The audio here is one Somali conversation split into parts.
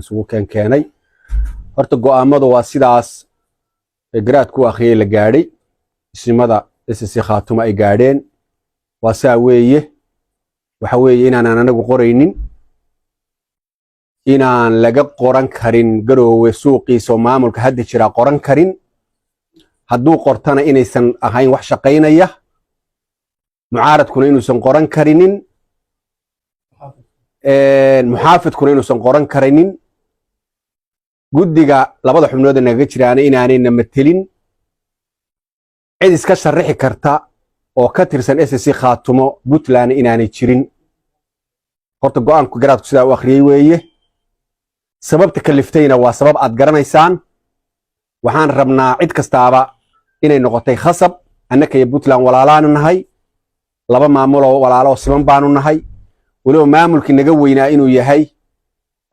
Isugu keenkeenay. Horta go'aamadu waa sidaas garaadku akhriyey la gaadhay, isimada SSC Khaatuma ay gaadheen. Waa saa weeye. Waxa weeye inaanaan anagu qoraynin, inaan laga qoran karin Garoowe suuqiisa oo maamulka hadda jiraa qoran karin. Hadduu qortana inaysan ahayn wax shaqaynaya. Mucaaradkuna inuusan qoran karinin, muxaafidkuna inuusan qoran karinin, guddiga labada xubnood ee nagaga jiraana inaanayna matelin. Cid iska sharixi karta oo ka tirsan SSC Khaatumo Puntland inaanay jirin. Horta go'aanku garaadku sidaa u akhriyey weeye. Sababta kaliftayna waa sabab aad garanaysaan. Waxaan rabnaa cid kastaaba inay noqotay khasab. Annaka iyo Puntland walaalaanu nahay, laba maamuloo walaalo oo siman baanu nahay. Weliba maamulkii naga weynaa inuu yahay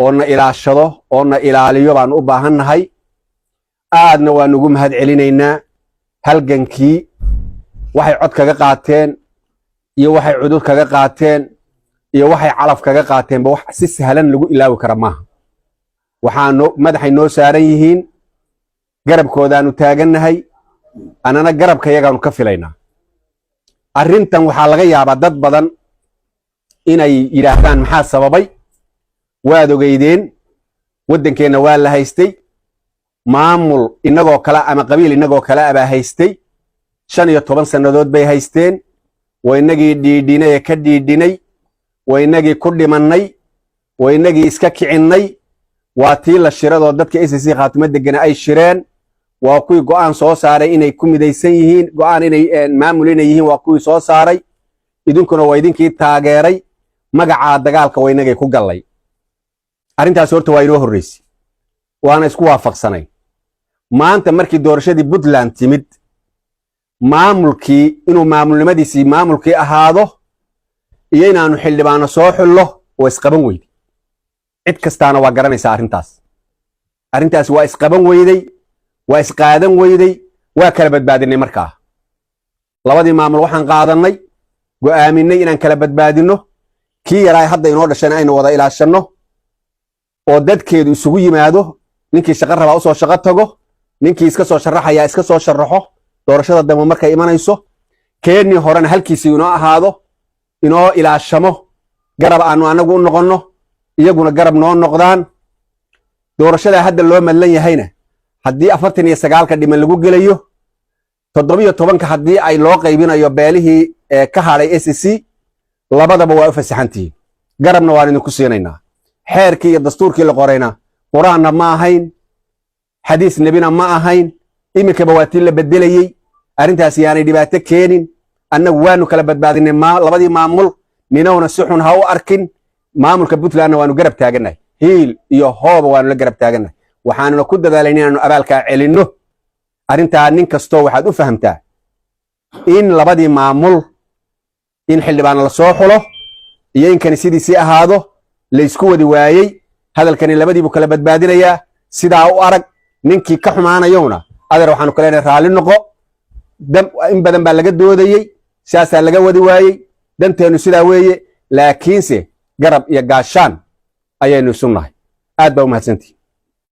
oo na ilaashado oo na ilaaliyo baanu u baahan nahay. Aadna waanu ugu mahad celinaynaa halgankii waxay cod kaga qaateen iyo waxay cudud kaga qaateen iyo waxay calaf kaga qaateenba. Wax si sahlan lagu ilaawi kara maaha. Waxaanu madaxay noo saaran yihiin, garabkoodaanu taagannahay, annana garabka yagaanu ka filaynaa. Arrintan waxaa laga yaabaa dad badan inay yidhaahdaan, "Maxaa sababay?" Waad ogeydeen, waddankeenna waa la haystay. Maamul innagoo kale ama qabiil innagoo kale abaa haystay. 15 sannadood bay haysteen. Waa innagii dhiidhinay ee ka dhiidhinay, waa innagii ku dhimannay, waa innagii iska kicinnay. Waa tii la shiradoo dadka SSC Khaatimo degana ay shireen. Waa kuwii go'aan soo saaray inay ku midaysan yihiin, go'aan inay maamul inay yihiin waa kuwii soo saaray. Idinkuna waa idinkii taageeray. Magacaa dagaalka waa inagay ku gallay. Arrintaas horta waa inoo horreysay, waana isku waafaqsanay. Maanta markii doorashadii Puntland timid, maamulkii inuu maamulnimadiisii maamulkii ahaado iyo inaanu xildhibaano soo xullo waa isqaban weyday. Cid kastaana waa garanaysaa arrintaas. Arrintaas waa isqaban weyday, waa isqaadan weyday. Waa kala badbaadinay. Markaa labadii maamul waxaan qaadannay, go'aaminay inaan kala badbaadinno. Kii yaraa hadda inoo dhashana aynu wada ilaashanno oo dadkeedu isugu yimaado. Ninkii shaqo rabaa usoo shaqo tago, ninkii iska soo sharaxayaa iska soo sharaxo doorashada dambe markay imanayso. Keennii horena halkiisii inoo ahaado, inoo ilaashamo, garab aanu anagu u noqonno, iyaguna garab noo noqdaan. Doorashadaa hadda loo madlan yahayna, haddii 49-ka dhiman lagu gelayo, 17-ka haddii ay loo qaybinayo beelihii ka hadhay SSC, labadaba waa u fasaxantihiin, garabna waan idinku siinaynaa. Xeerkii iyo dastuurkii la qorayna Qur-aanna ma ahayn, xadiis nebina ma ahayn. Iminkaba waa tii la bedelayey. Arrintaas yaanay dhibaato keenin. Annagu waanu kala badbaadinay labadii maamul. Ninowna si xun ha u arkin. Maamulka Puntlandna waanu garab taagannahay, hiil iyo hooba waanu la garab taagannahay. Waxaanuna ku dadaalan inaanu abaalkaa celinno. Arrintaa nin kastoo waxaad u fahamtaa in labadii maamul, in xildhibaan la soo xulo iyo in kani sidiisii ahaado, laysku wadi waayey. Hadalkani labadiibuu kala badbaadinayaa. Sidaa u arag. Ninkii ka xumaanayowna, adeer, waxaanu ka leenahay raalli noqo. In badan baa laga doodayey, sidaasaa laga wadi waayey. Danteennu sidaa weeye, laakiinse garab iyo gaashaan ayaynu isu nahay. Aad baa u mahadsantihi.